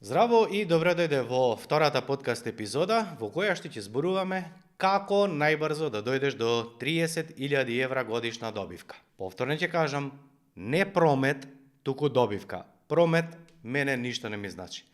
Здраво и добре дојде во втората подкаст епизода, во која што ќе зборуваме како најбрзо да дојдеш до 30.000 евра годишна добивка. Повторно ќе кажам, не промет, туку добивка. Промет мене ништо не ми значи.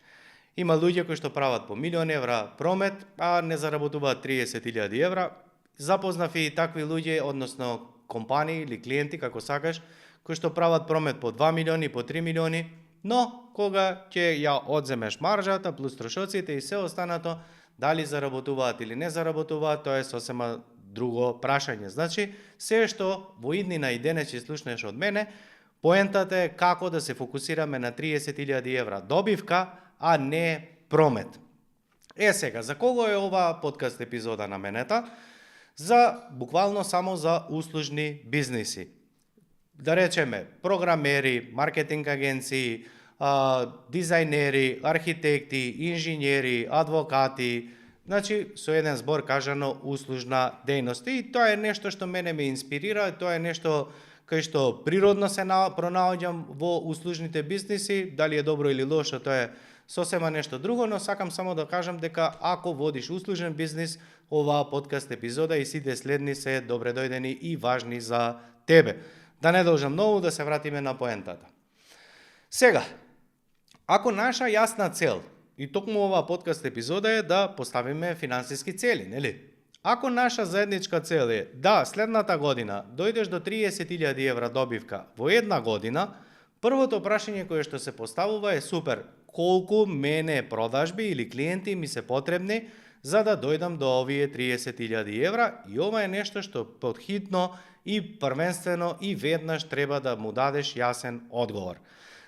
Има луѓе кои што прават по 1.000.000 евра промет, а не заработуваат 30.000 евра. Запознав и такви луѓе, односно компании или клиенти, како сакаш, кои што прават промет по 2 милиони, по 3 милиони, но кога ќе ја одземеш маржата плюс трошоците и се останато, дали заработуваат или не заработуваат, тоа е сосема друго прашање. Значи, се што во иднина и денес ќе слушнеш од мене, поентата е како да се фокусираме на 30.000 евра добивка, а не промет. Сега, за кого е ова подкаст епизода на менета? Буквално само за услужни бизниси. Да речеме, програмери, маркетинг агенции, дизајнери, архитекти, инженери, адвокати, значи со еден збор кажано услужна дејност. И тоа е нешто што мене ме инспирира, тоа е нешто кај што природно се пронаоѓам во услужните бизниси, дали е добро или лошо, тоа е сосема нешто друго, но сакам само да кажам дека ако водиш услужен бизнис, оваа подкаст епизода и сите следни се добре дојдени и важни за тебе. Да не должам многу, да се вратиме на поентата. Сега, ако наша јасна цел, и токму оваа подкаст епизода е да поставиме финансиски цели, нели? Ако наша заедничка цел е да следната година дојдеш до 30.000 евра добивка во една година, првото прашање кое што се поставува е супер, колку мене продажби или клиенти ми се потребни за да дојдам до овие 30.000 евра, и ова е нешто што подхитно и првенствено и веднаш треба да му дадеш јасен одговор.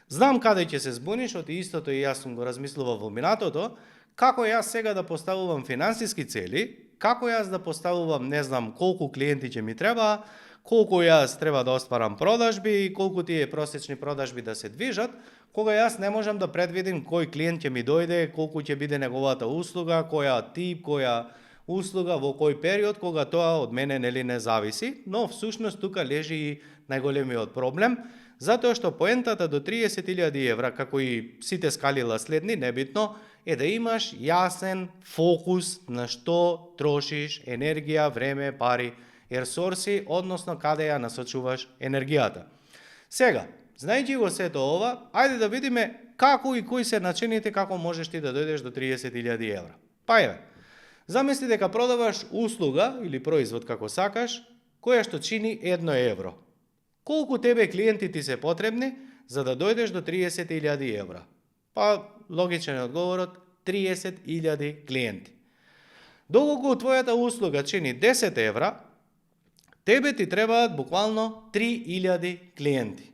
Знам каде ќе се збуниш, оти истото и јас сум го размислувал во минатото, како јас сега да поставувам финансиски цели, како јас да поставувам, не знам, колку клиенти ќе ми треба, колку јас треба да остварам продажби и колку тие просечни продажби да се движат, кога јас не можам да предвидим кој клиент ќе ми дојде, колку ќе биде неговата услуга, која тип, која услуга, во кој период, кога тоа од мене нели не зависи, но всушност тука лежи и најголемиот проблем, затоа што поентата до 30.000 евра, како и сите скалила следни, небитно, е да имаш јасен фокус на што трошиш енергија, време, пари, ресурси, односно каде ја насочуваш енергијата. Сега, знајќи го сето ова, ајде да видиме како и кои се начините како можеш ти да дојдеш до 30.000 евра. Па еве, замисли дека продаваш услуга или производ како сакаш, која што чини 1 евро. Колку тебе клиенти ти се потребни за да дојдеш до 30.000 евра? Па, логичен е одговорот, 30.000 клиенти. Доколку твојата услуга чини 10 евра, тебе ти требаат буквално 3.000 клиенти.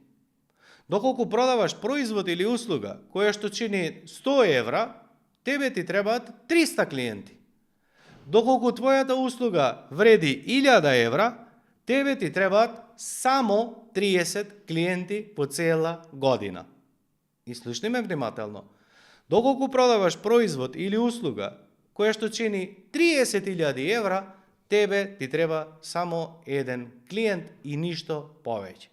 Доколку продаваш производ или услуга која што чини 100 евра, тебе ти требаат 300 клиенти. Доколку твојата услуга вреди 1000 евра, тебе ти требаат само 30 клиенти по цела година. И слушни ме внимателно. Доколку продаваш производ или услуга која што чини 30.000 евра, тебе ти треба само еден клиент и ништо повеќе.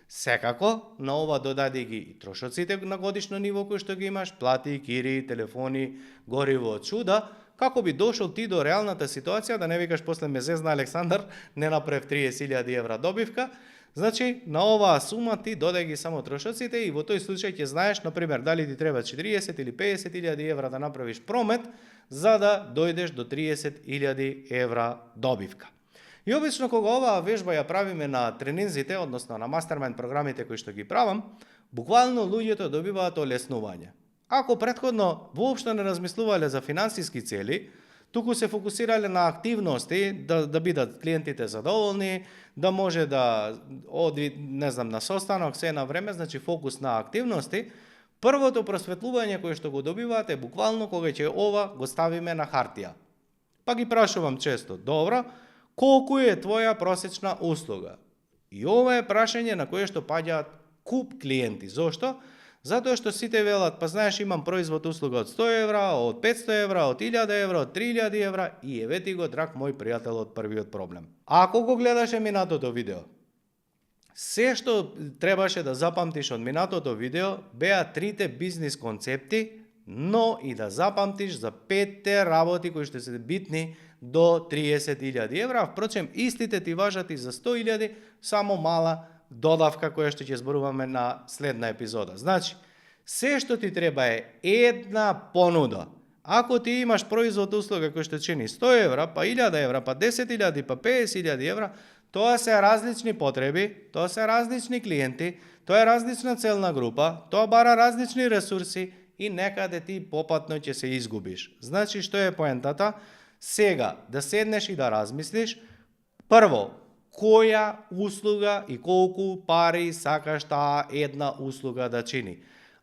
Секако, на ова додади ги и трошоците на годишно ниво кои што ги имаш, плати, кири, телефони, гориво, чуда, како би дошол ти до реалната ситуација, да не викаш после ме зезна Александар, не направив 30.000 евра добивка. Значи, на оваа сума ти додај ги само трошоците и во тој случај ќе знаеш, например, дали ти треба 40 или 50.000 евра да направиш промет, за да дојдеш до 30.000 евра добивка. И обично кога оваа вежба ја правиме на тренинзите, односно на мастермајнд програмите кои што ги правам, буквално луѓето добиваат олеснување. Ако претходно воопшто не размислувале за финансиски цели, туку се фокусирале на активности, да бидат клиентите задоволни, да може да оди, не знам, на состанок, се на време, значи фокус на активности, првото просветлување кое што го добиваат е буквално кога ќе ова го ставиме на хартија. Па ги прашувам често, добро, колку е твоја просечна услуга? И ова е прашање на кое што паѓаат куп клиенти. Зошто? Затоа што сите велат, па знаеш, имам производ услуга од 100 евра, од 500 евра, од 1000 евра, од 3000 евра и еве ти го, драг мој пријател, од првиот проблем. Ако го гледаше минатото видео, се што требаше да запамтиш од минатото видео беа трите бизнис концепти но и да запамтиш за 5 работи кои што се битни до 30.000 евра. Впрочем, истите ти важат и за 100.000, само мала додавка која што ќе зборуваме на следна епизода. Значи, се што ти треба е една понуда. Ако ти имаш производ услуга кој што чини 100 евра, па 1000 евра, па 10.000, па 50.000 евра, тоа се различни потреби, тоа се различни клиенти, тоа е различна целна група, тоа бара различни ресурси и некаде ти попатно ќе се изгубиш. Значи, што е поентата? Сега, да седнеш и да размислиш, прво, која услуга и колку пари сакаш таа една услуга да чини.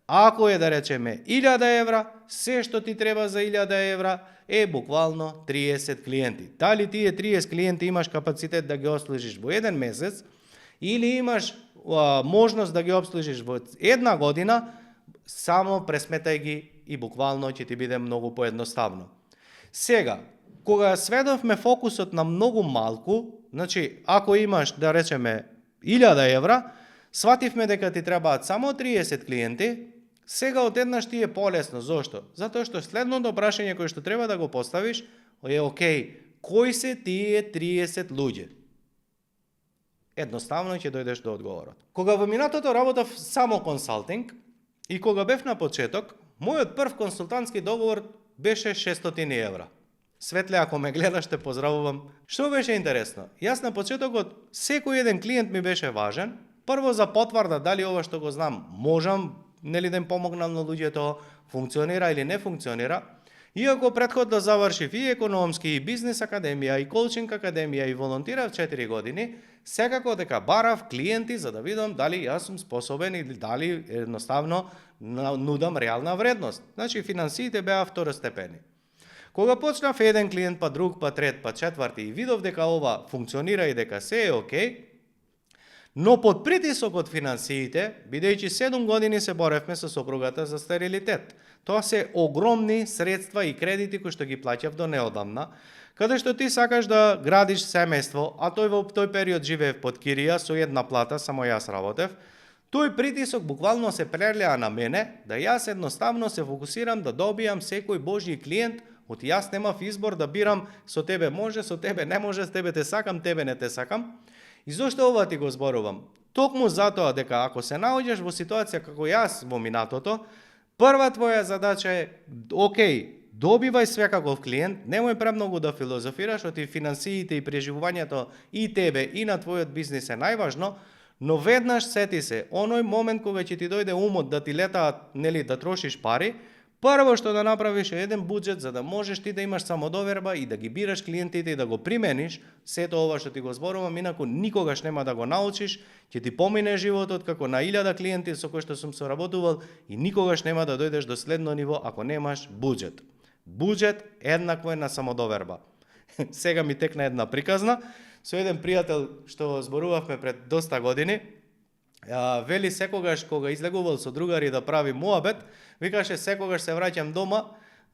Ако е, да речеме, 1000 евра, се што ти треба за 1000 евра е буквално 30 клиенти. Дали тие 30 клиенти имаш капацитет да ги обслужиш во еден месец или имаш можност да ги обслужиш во една година, само пресметај ги и буквално ќе ти биде многу поедноставно. Сега, кога сведовме фокусот на многу малку, значи, ако имаш, да речеме, 1000 евра, свативме дека ти требаат само 30 клиенти, сега одеднаш ти е полесно. Зошто? Затоа што следното прашање кое што треба да го поставиш е, окей, кои се тие 30 луѓе? Едноставно ќе дојдеш до одговорот. Кога во минатото работав само консалтинг и кога бев на почеток, мојот прв консултантски договор беше 600 евра. Светле, ако ме гледаш, те поздравувам. Што беше интересно? Јас на почетокот секој еден клиент ми беше важен. Прво за потврда дали ова што го знам можам, нели да им помогнам на луѓето, функционира или не функционира. Иако претходно завршив и економски, и бизнес академија, и коучинг академија, и волонтирав 4 години, секако дека барав клиенти за да видам дали јас сум способен или дали едноставно нудам реална вредност. Значи, финансиите беа второстепени. Кога почнав еден клиент, па друг, па трет, па четврти и видов дека ова функционира и дека се е окей, но под притисок од финансиите, бидејќи 7 години се боревме со сопругата за стерилитет. Тоа се огромни средства и кредити кои што ги плаќав до неодамна, каде што ти сакаш да градиш семејство, а тој во тој период живеев под кирија со една плата, само јас работев, тој притисок буквално се прелеа на мене, да јас едноставно се фокусирам да добијам секој Божји клиент, од јас немав избор да бирам со тебе може, со тебе не може, с тебе те сакам, тебе не те сакам. И зошто ова ти го зборувам? Токму затоа дека ако се наоѓаш во ситуација како јас во минатото, прва твоја задача е, окей, добивај свекаков клиент, немој премногу да филозофираш, оти финансиите и преживувањето и тебе и на твојот бизнис е најважно, но веднаш сети се, оној момент кога ќе ти дојде умот да ти летаат, нели, да трошиш пари, прво што да направиш е еден буџет за да можеш ти да имаш самодоверба и да ги бираш клиентите и да го примениш сето ова што ти го зборувам, инаку никогаш нема да го научиш, ќе ти помине животот како на 1000 клиенти со кои што сум соработувал и никогаш нема да дојдеш до следно ниво ако немаш буџет. Буџет еднакво е на самодоверба. Сега ми текна една приказна со еден пријател што зборувавме пред доста години. Вели секогаш кога излегувал со другари да прави муабет, викаше секогаш се враќам дома,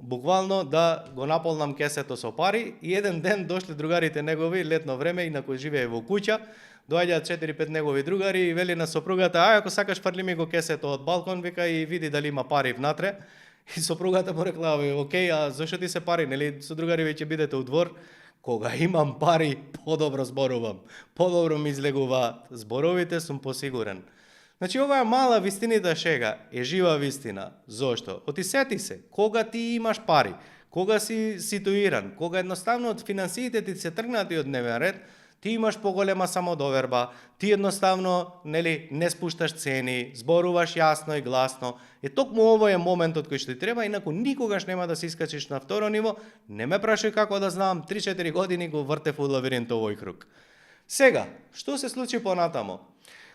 буквално да го наполнам кесето со пари и еден ден дошле другарите негови, летно време, инаку живее во куќа, доаѓаат 4-5 негови другари и вели на сопругата, ако сакаш фрли ми го кесето од балкон, вика и види дали има пари внатре. И сопругата му рекла, окей, а зашто ти се пари, нели со другари веќе бидете у двор? Кога имам пари, подобро зборувам. Подобро ми излегуваат зборовите, сум посигурен. Значи, ова е мала вистинита шега, е жива вистина. Зошто? Оти сети се, кога ти имаш пари, кога си ситуиран, кога едноставно од финансиите ти се тргнати од дневен ред, ти имаш поголема самодоверба, ти едноставно, нели, не спушташ цени, зборуваш јасно и гласно. Токму овој е моментот кој што ти треба, инаку никогаш нема да се искачиш на второ ниво. Не ме прашај како да знам, 3-4 години го вртев у лавиринтовој круг. Сега, што се случи понатамо?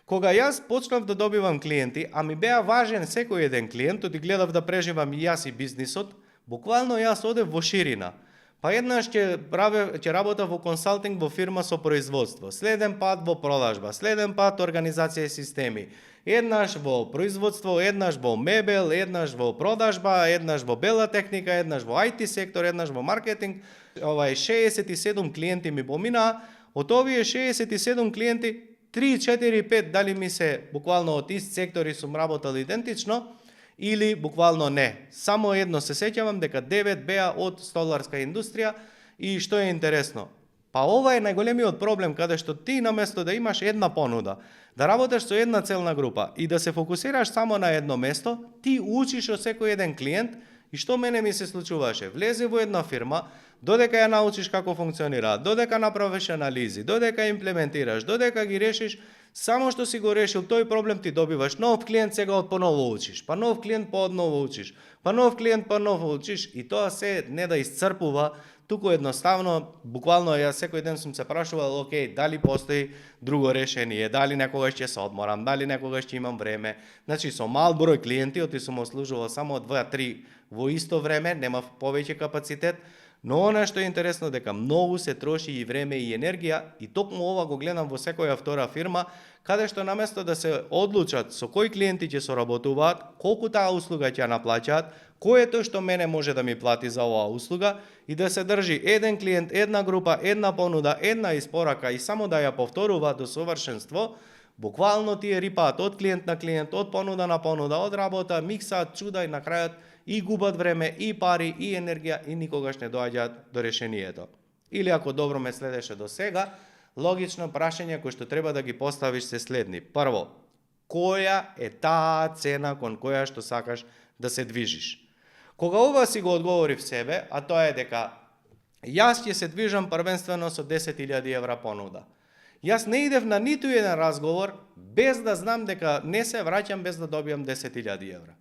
Кога јас почнав да добивам клиенти, а ми беа важен секој еден клиент, оти гледав да преживам и јас и бизнисот, буквално јас одев во ширина. Па еднаш ќе работев во консалтинг во фирма со производство, следен пат во продажба, следен пат организација и системи, еднаш во производство, еднаш во мебел, еднаш во продажба, еднаш во бела техника, еднаш во IT сектор, еднаш во маркетинг. 67 клиенти ми поминаа, од овие 67 клиенти 3, 4, 5 дали ми се буквално од ист сектори сум работел идентично или буквално не. Само едно се сеќавам дека 9 беа од столарска индустрија и што е интересно. Па ова е најголемиот проблем каде што ти наместо да имаш една понуда, да работиш со една целна група и да се фокусираш само на едно место, ти учиш од секој еден клиент. И што мене ми се случуваше? Влезе во една фирма, додека ја научиш како функционира, додека направиш анализи, додека имплементираш, додека ги решиш, само што си го решил тој проблем, ти добиваш нов клиент, сега од поново учиш, па нов клиент по одново учиш, па нов клиент по ново учиш и тоа се не да исцрпува, туку едноставно, буквално ја секој ден сум се прашувал, окей, дали постои друго решение, дали некогаш ќе се одморам, дали некогаш ќе имам време. Значи со мал број клиенти, оти сум ослужувал само 2-3 во исто време, немав повеќе капацитет, но она што е интересно дека многу се троши и време и енергија и токму ова го гледам во секоја втора фирма, каде што наместо да се одлучат со кои клиенти ќе соработуваат, колку таа услуга ќе наплаќаат, кој е тој што мене може да ми плати за оваа услуга и да се држи еден клиент, една група, една понуда, една испорака и само да ја повторува до совршенство, буквално тие рипаат од клиент на клиент, од понуда на понуда, од работа, миксаат чуда и на крајот и губат време, и пари, и енергија и никогаш не доаѓаат до решението. Или ако добро ме следеше до сега, логично прашање кој што треба да ги поставиш се следни. Прво, која е таа цена кон која што сакаш да се движиш? Кога ова си го одговори в себе, а тоа е дека јас ќе се движам првенствено со 10.000 евра понуда. Јас не идев на ниту еден разговор без да знам дека не се враќам без да добијам 10.000 евра.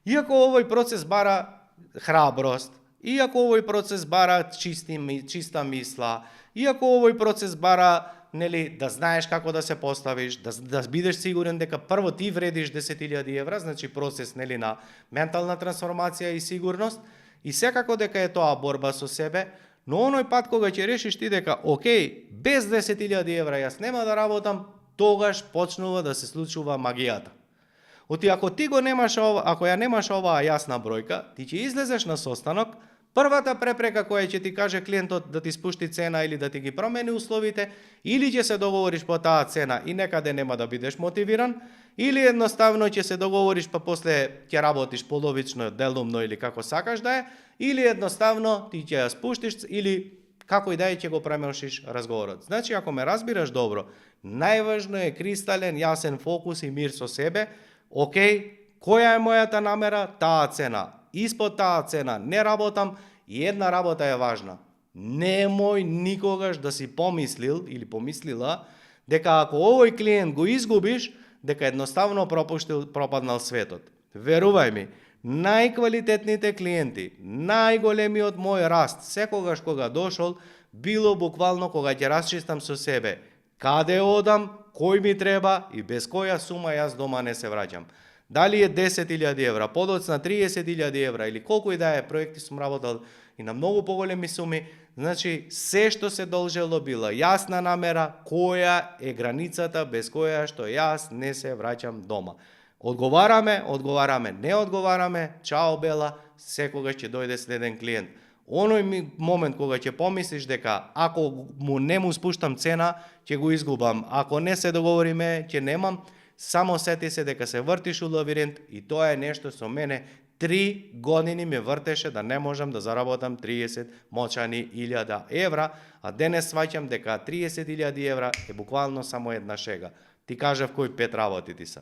Иако овој процес бара храброст, иако овој процес бара чиста мисла, иако овој процес бара да знаеш како да се поставиш, да бидеш сигурен дека прво ти вредиш 10.000 евра, значи процес на ментална трансформација и сигурност, и секако дека е тоа борба со себе, но оној пат кога ќе решиш ти дека, окей, без 10.000 евра јас нема да работам, тогаш почнува да се случува магијата. Оти ако ти го немаш ако ја немаш оваа јасна бројка, ти ќе излезеш на состанок, првата препрека која ќе ти каже клиентот да ти спушти цена или да ти ги промени условите, или ќе се договориш по таа цена и некаде нема да бидеш мотивиран, или едноставно ќе се договориш па после ќе работиш половично, делумно или како сакаш да е, или едноставно ти ќе ја спуштиш или како и да е ќе го премелшиш разговорот. Значи ако ме разбираш добро, најважно е кристален, јасен фокус и мир со себе. Океј, која е мојата намера? Таа цена. Испод таа цена не работам и една работа е важна. Немој никогаш да си помислил или помислила дека ако овој клиент го изгубиш, дека едноставно пропаднал светот. Верувај ми, најквалитетните клиенти, најголемиот мој раст, секогаш кога дошол, било буквално кога ќе расчистам со себе. Каде одам, кој ми треба и без која сума јас дома не се враќам. Дали е 10.000 евра, подоцна 30.000 евра или колку и да е, проекти сум работал и на многу поголеми суми, значи се што се должело била јасна намера, која е границата без која што јас не се враќам дома. Одговараме, не одговараме, чао бела, секогаш ќе дојде следен клиент. Оној момент кога ќе помислиш дека ако не му спуштам цена, ќе го изгубам, ако не се договориме, ќе немам, само сети се дека се вртиш у лавиринт и тоа е нешто со мене 3 години ме вртеше да не можам да заработам 30 мочани 1000 евра, а денес сваќам дека 30.000 евра е буквално само една шега. Ти кажав кои 5 работи ти се.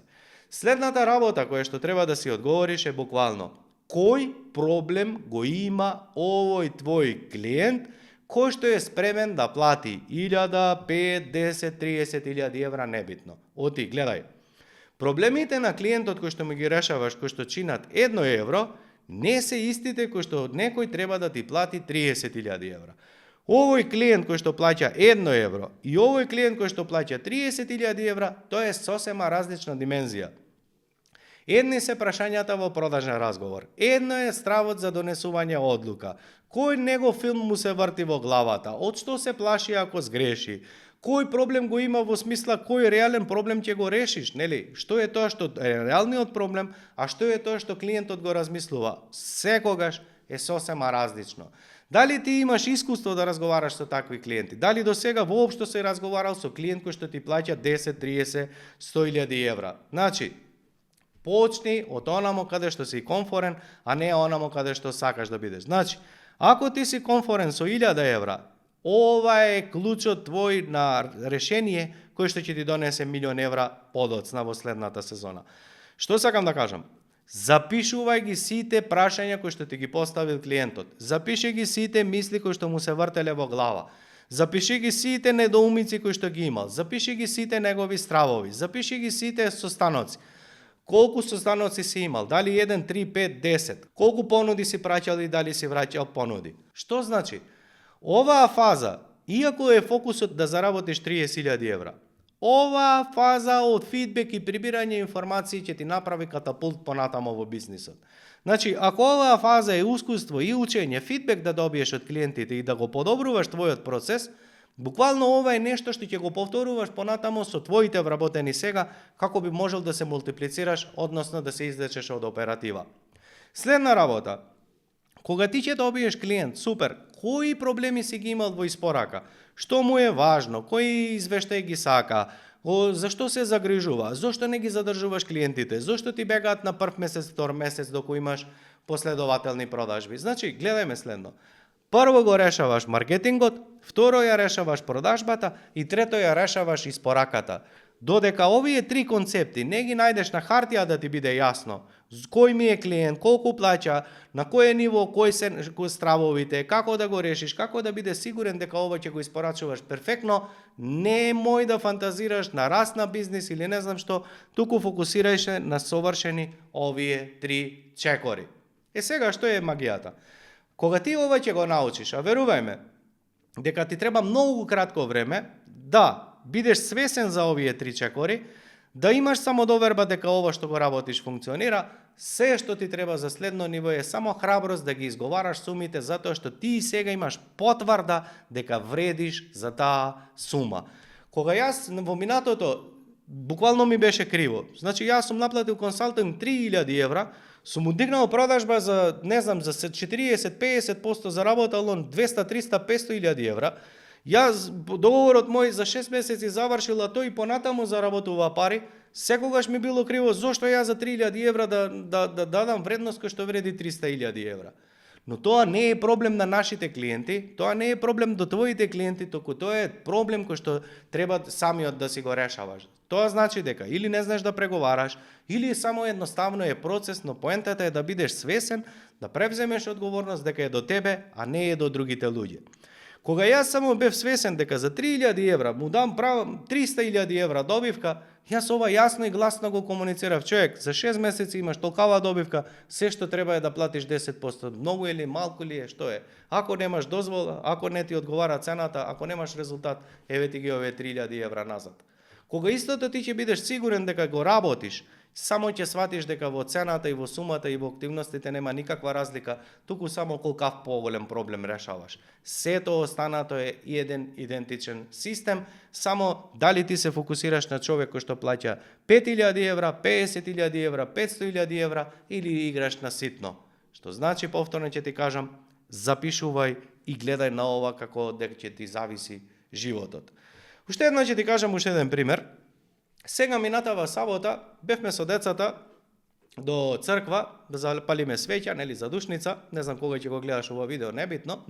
Следната работа која што треба да си одговориш е буквално кој проблем го има овој твој клиент кој што е спремен да плати 1000, 5, 10, 30.000 евра, небитно. Оти, гледај. Проблемите на клиентот кој што ми ги решаваш, кој што чинат 1 евро, не се истите кој што некој треба да ти плати 30.000 евра. Овој клиент кој што плаќа 1 евро и овој клиент кој што плаќа 30.000 евра, тоа е сосема различна димензија. Едни се прашањата во продажен разговор. Едно е стравот за донесување одлука. Кој негов филм му се врти во главата? Од што се плаши ако сгреши? Кој проблем го има во смисла кој реален проблем ќе го решиш, нели? Што е тоа што е реалниот проблем, а што е тоа што клиентот го размислува? Секогаш е сосема различно. Дали ти имаш искуство да разговараш со такви клиенти? Дали до сега воопшто се разговарал со клиент кој што ти плаќа 10, 30, 100.000 евра? Значи, Почни од онамо каде што си комфорен, а не онамо каде што сакаш да бидеш. Значи, ако ти си комфорен со 1000 евра, ова е клучот твој на решение кој што ќе ти донесе 1.000.000 евра подоцна во следната сезона. Што сакам да кажам? Запишувај ги сите прашања кои што ти ги поставил клиентот. Запиши ги сите мисли кои што му се вртеле во глава. Запиши ги сите недоумици кои што ги имал. Запиши ги сите негови стравови. Запиши ги сите состаноци. Колку состаноци си имал? Дали 1, 3, 5, 10? Колку понуди си праќал и дали си враќал понуди? Што значи? Оваа фаза, иако е фокусот да заработиш 30.000 евра, оваа фаза од фидбек и прибирање информации ќе ти направи катапулт понатамо во бизнисот. Значи, ако оваа фаза е искуство и учење, фидбек да добиеш од клиентите и да го подобруваш твојот процес, буквално ова е нешто што ќе го повторуваш понатамо со твоите вработени сега, како би можел да се мултиплицираш, односно да се извлечеш од оператива. Следна работа. Кога ти ќе добиеш клиент, супер, кои проблеми си ги имал во испорака? Што му е важно? Кои извештаи ги сака? Зашто се загрижува? Зошто не ги задржуваш клиентите? Зошто ти бегаат на прв месец, втор месец, докато имаш последователни продажби? Значи, гледајме следно. Прво го решаваш маркетингот, второ ја решаваш продажбата и трето ја решаваш испораката. Додека овие три концепти не ги најдеш на хартија да ти биде јасно кој ми е клиент, колку плаќа, на кој ниво, кои се стравовите, како да го решиш, како да биде сигурен дека ова ќе го испорачуваш перфектно, немој да фантазираш на раст на бизнис или не знам што, туку фокусирај се на совршени овие три чекори. Сега што е магијата? Кога ти ова ќе го научиш, а верувај ме, дека ти треба многу кратко време да бидеш свесен за овие три чекори, да имаш самодоверба дека ова што го работиш функционира, се што ти треба за следно ниво е само храброст да ги изговараш сумите, затоа што ти и сега имаш потврда дека вредиш за таа сума. Кога јас во минатото буквално ми беше криво. Значи јас сум наплатил консалтинг 3000 евра, сум му дигнал продажба за, не знам, за 40-50% заработал он 200, 300, 500.000 евра. Јас договорот мој за 6 месеци завршил, а тој понатаму заработува пари. Секогаш ми било криво зошто ја за 3000 евра да дадам вредност кој што вреди 300.000 евра. Но тоа не е проблем на нашите клиенти, тоа не е проблем до твоите клиенти, току тоа е проблем кој што треба самиот да си го решаваш. Тоа значи дека или не знаеш да преговараш, или само едноставно е процес, но поентата е да бидеш свесен, да превземеш одговорност дека е до тебе, а не е до другите луѓе. Кога јас само бев свесен дека за 3000 евра му дам право 300.000 евра добивка, јас ова јасно и гласно го комуницирав. Човек, за 6 месеци имаш толкава добивка, се што треба е да платиш 10%. Многу или малку ли е, што е? Ако немаш дозвола, ако не ти одговара цената, ако немаш резултат, еве ти ги овие 3000 евра назад. Кога истото ти ќе бидеш сигурен дека го работиш, само ќе сватиш дека во цената и во сумата и во активностите нема никаква разлика, туку само колкав поголем проблем решаваш. Сето останато е еден идентичен систем, само дали ти се фокусираш на човек кој што плаќа 5000 евра, 50.000 евра, 500.000 евра или играш на ситно. Што значи, повторно ќе ти кажам, запишувај и гледај на ова како дека ќе ти зависи животот. Уште едно ќе ти кажам уште еден пример. Сега минатава сабота бевме со децата до црква да запалиме свеќа, нели, за душница, не знам кога ќе го гледаш ова видео, небитно.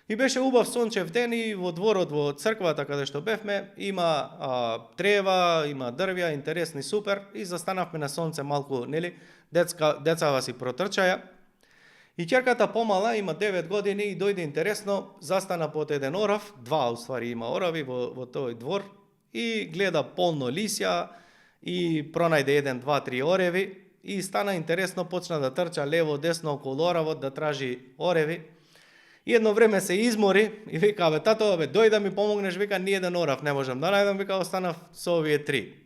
И беше убав сончев ден и во дворот во црквата каде што бевме има трева, има дрвја, интересни, супер, и застанавме на сонце малку, нели, децава си протрчаја. И ќерката помала, има 9 години и дојде интересно, застана под еден орав, два уствари има орави во тој двор, и гледа полно лисја и пронајде 1, 2, 3 ореви и стана интересно, почна да трча лево, десно околу оравот да тражи ореви. И едно време се измори и вика, бе, тато, бе, дој да ми помогнеш, вика, ни еден орав не можам да најдам, вика, останав со овие 3.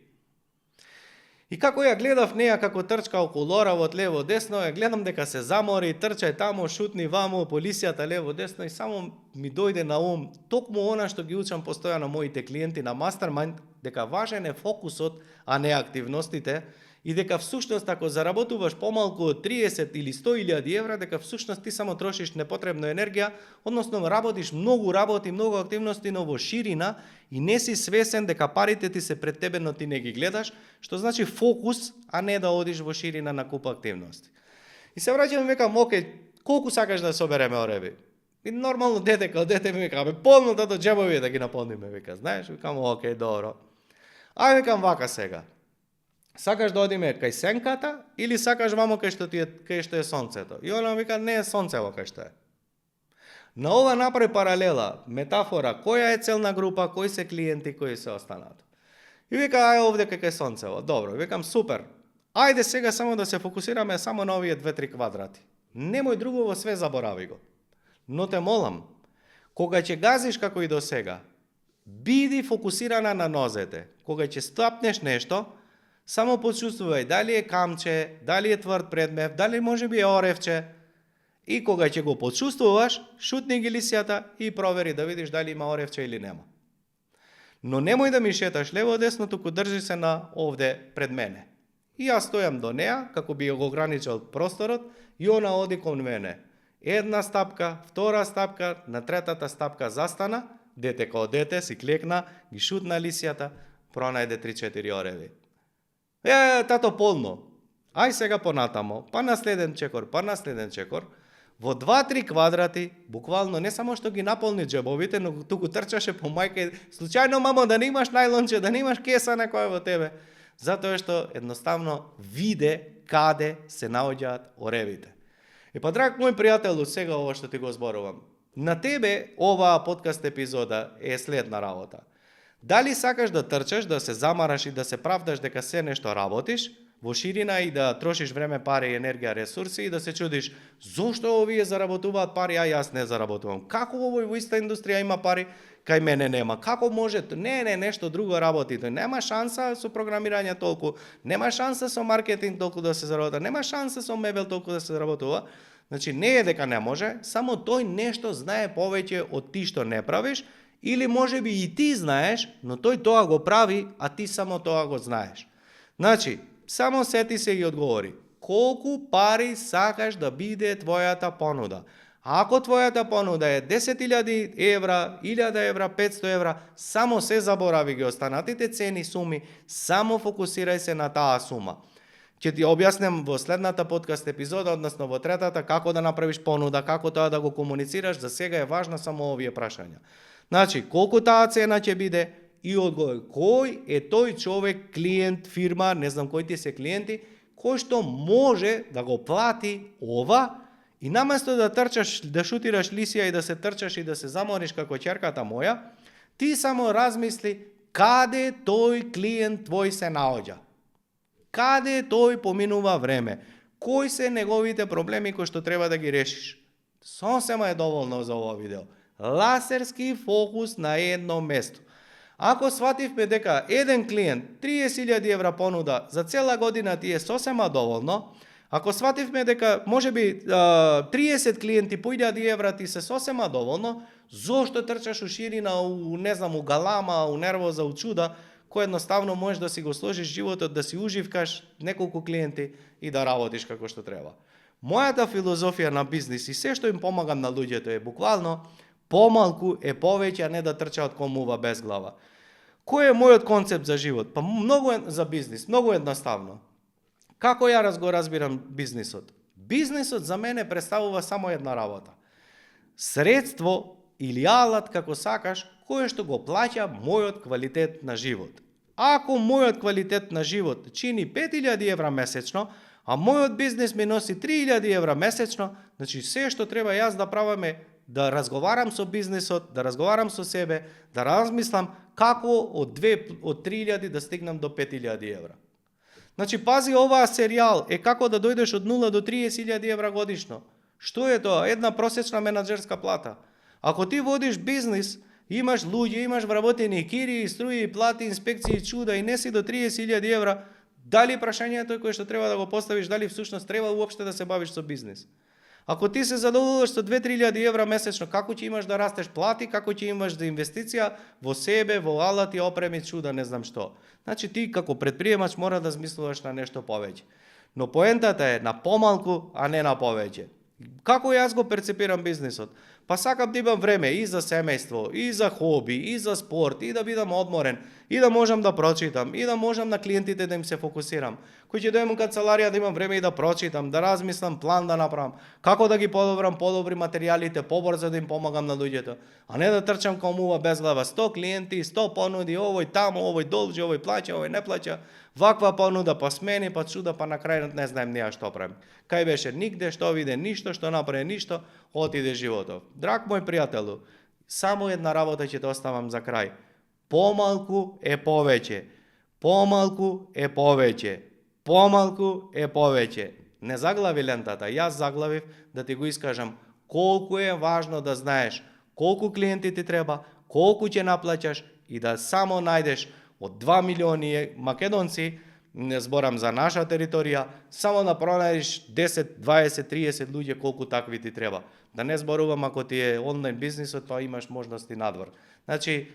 И како ја гледав неја како трчка околу оравот лево десно, ја гледам дека се замори, трчај таму, шутни ваму по лисјата лево десно и само ми дојде на ум токму она што ги учам постојано моите клиенти на мастермајнд, дека важен е фокусот, а не активностите. и дека всушност ако заработуваш помалку од 30 или 100.000 евра, дека всушност ти само трошиш непотребна енергија, односно работиш многу работи, многу активности, но во ширина и не си свесен дека парите ти се пред тебе, но ти не ги гледаш, што значи фокус, а не да одиш во ширина на куп активности. И се враќам и векам, окей, колку сакаш да собереме ореви? И нормално дете ми века, полно до джебови да ги наполниме, века, знаеш, викам, окей, добро. Ај викам вака сега. Сакаш да одиме кај сенката или сакаш вамо кај што е сонцето? И она вика, не е сонцево кај што е. На ова направи паралела, метафора, која е целна група, кои се клиенти, кои се останато. И вика, ај овде кај сонцево. Добро, викам, супер. Ајде сега само да се фокусираме само на овие 2-3 квадрати. Немој друго во све заборави го. Но те молам, кога ќе газиш како и до сега, биди фокусирана на нозете. Кога ќе стапнеш нешто, само почувствувај дали е камче, дали е тврд предмет, дали може би е оревче. И кога ќе го почувствуваш, шутни ги лисјата и провери да видиш дали има оревче или нема. Но немој да ми шеташ лево десно, туку држи се на овде пред мене. И јас стојам до неа, како би го ограничил просторот, и она оди кон мене. Една стапка, втора стапка, на третата стапка застана, дете као дете, си клекна, ги шутна лисјата, пронајде 3-4 ореви. Тато полно. Ај сега понатамо, па на следен чекор. Во 2-3 квадрати, буквално не само што ги наполни джебовите, но туку трчаше по мајка, случајно мамо да не имаш најлонче, да не имаш кеса на која во тебе. Затоа што едноставно виде каде се наоѓаат оревите. И па, драг мој пријател, сега ова што ти го зборувам, на тебе оваа подкаст епизода е следна работа. Дали сакаш да трчаш, да се замараш и да се правдаш дека се нешто работиш во ширина и да трошиш време, пари, енергија, ресурси и да се чудиш зошто овие заработуваат пари, а јас не заработувам. Како овој во иста индустрија има пари, кај мене нема? Како може? Не, нешто друго работите. Нема шанса со програмирање толку, нема шанса со маркетинг толку да се заработува, нема шанса со мебел толку да се заработува. Значи не е дека не може, само тој нешто знае повеќе од ти што не правиш, или може би и ти знаеш, но тој тоа го прави, а ти само тоа го знаеш. Значи, само сети се и одговори. Колку пари сакаш да биде твојата понуда? Ако твојата понуда е 10.000 евра, 1.000 евра, 500 евра, само се заборави ги останатите цени, суми, само фокусирај се на таа сума. Ќе ти објаснам во следната подкаст епизода, односно во третата, како да направиш понуда, како тоа да го комуницираш, за сега е важно само овие прашања. Значи, колку таа цена ќе биде и одговор, кој е тој човек, клиент, фирма, не знам кои ти се клиенти, кој што може да го плати ова и наместо да трчаш, да шутираш лисија и да се трчаш и да се замориш како ќерката моја, ти само размисли каде тој клиент твој се наоѓа. Каде тој поминува време? Кои се неговите проблеми кои што треба да ги решиш? Сосема е доволно за ова видео. Ласерски фокус на едно место. Ако свативме дека еден клиент 30.000 евра понуда за цела година ти е сосема доволно, ако свативме дека можеби 30 клиенти по 1.000 евра ти се сосема доволно, зошто трчаш у ширина, у галама, у нервоза, у чуда, кој едноставно можеш да си го сложиш животот, да си уживкаш неколку клиенти и да работиш како што треба. Мојата филозофија на бизнис и се што им помагам на луѓето е буквално помалку е повеќе, а не да трчаат кон мува без глава. Кој е мојот концепт за живот? Па многу за бизнис, многу едноставно. Како ја го разбирам бизнисот? Бизнисот за мене представува само една работа. Средство или алат, како сакаш, кој што го плаќа мојот квалитет на живот. Ако мојот квалитет на живот чини 5.000 евра месечно, а мојот бизнис ми носи 3.000 евра месечно, значи се што треба јас да правам е да разговарам со бизнисот, да разговарам со себе, да размислам како од 3.000 да стигнам до 5.000 евра. Значи, пази, оваа серијал е како да дојдеш од 0 до 30.000 евра годишно. Што е тоа? Една просечна менаџерска плата. Ако ти водиш бизнис, имаш луѓе, имаш вработени кири, струи, плати, инспекции, чуда и не си до 30.000 евра, дали прашањето е кое што треба да го поставиш, дали всушност треба уопште да се бавиш со бизнис? Ако ти се задоволуваш со 2-3 евра месечно, како ќе имаш да растеш плати, како ќе имаш да инвестиција во себе, во алати, опреми, чуда, не знам што. Значи ти како предприемач мора да змислуваш на нешто повеќе. Но поентата е на помалку, а не на повеќе. Како јас го перцепирам бизнисот? Па сакам да имам време и за семејство, и за хоби, и за спорт, и да бидам одморен, и да можам да прочитам, и да можам на клиентите да им се фокусирам. Кој ќе дојдем канцеларија да имам време и да прочитам, да размислам, план да направам, како да ги подобрам подобри материјалите, побрзо да им помагам на луѓето, а не да трчам као мува без глава, 100 клиенти, 100 понуди, овој таму, овој должи, овој плаќа, овој не плаќа, ваква понуда, па смени, па чуда, па на крајот не знаем ние што правим. Кај беше нигде, што виде ништо, што направи ништо, отиде животов. Драг мој пријателу, само една работа ќе те оставам за крај. Помалку е повеќе. Помалку е повеќе. Помалку е повеќе. Не заглави лентата, јас заглавив да ти го искажам колку е важно да знаеш колку клиенти ти треба, колку ќе наплаќаш и да само најдеш од 2 милиони македонци, не зборам за наша територија, само да пронајдеш 10, 20, 30 луѓе колку такви ти треба. Да не зборувам ако ти е онлайн бизнисот, па имаш можности надвор. Значи,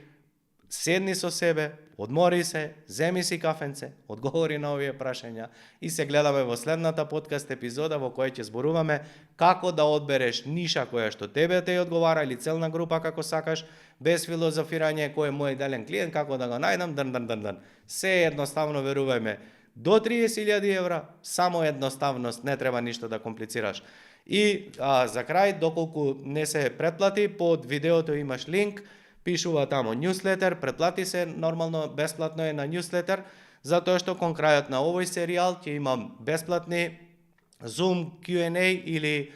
седни со себе, одмори се, земи си кафенце, одговори на овие прашања и се гледаме во следната подкаст епизода во која ќе зборуваме како да одбереш ниша која што тебе те одговара или целна група како сакаш, без филозофирање кој е мој идеален клиент, како да го најдам, Се едноставно, верувај, до 30.000 евра, само едноставност, не треба ништо да комплицираш. И за крај, доколку не се претплати, под видеото имаш линк, пишува тамо newsletter, претплати се, нормално бесплатно е на newsletter, затоа што кон крајот на овој серијал ќе имам бесплатни Zoom Q&A или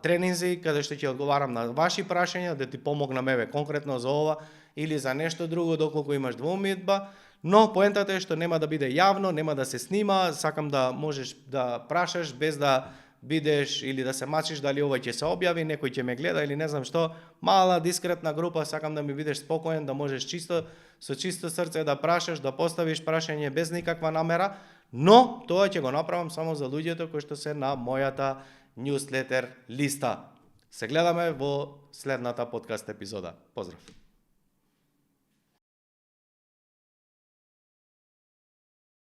тренинзи каде што ќе одговарам на ваши прашања, да ти помогнам конкретно за ова или за нешто друго доколку имаш двоумидба, но поентата е што нема да биде јавно, нема да се снима, сакам да можеш да прашаш без да бидеш или да се мачиш дали ова ќе се објави, некој ќе ме гледа или не знам што, мала дискретна група, сакам да ми бидеш спокоен, да можеш со чисто срце да прашаш, да поставиш прашање без никаква намера, но тоа ќе го направам само за луѓето кои што се на мојата newsletter листа. Се гледаме во следната подкаст епизода. Поздрав!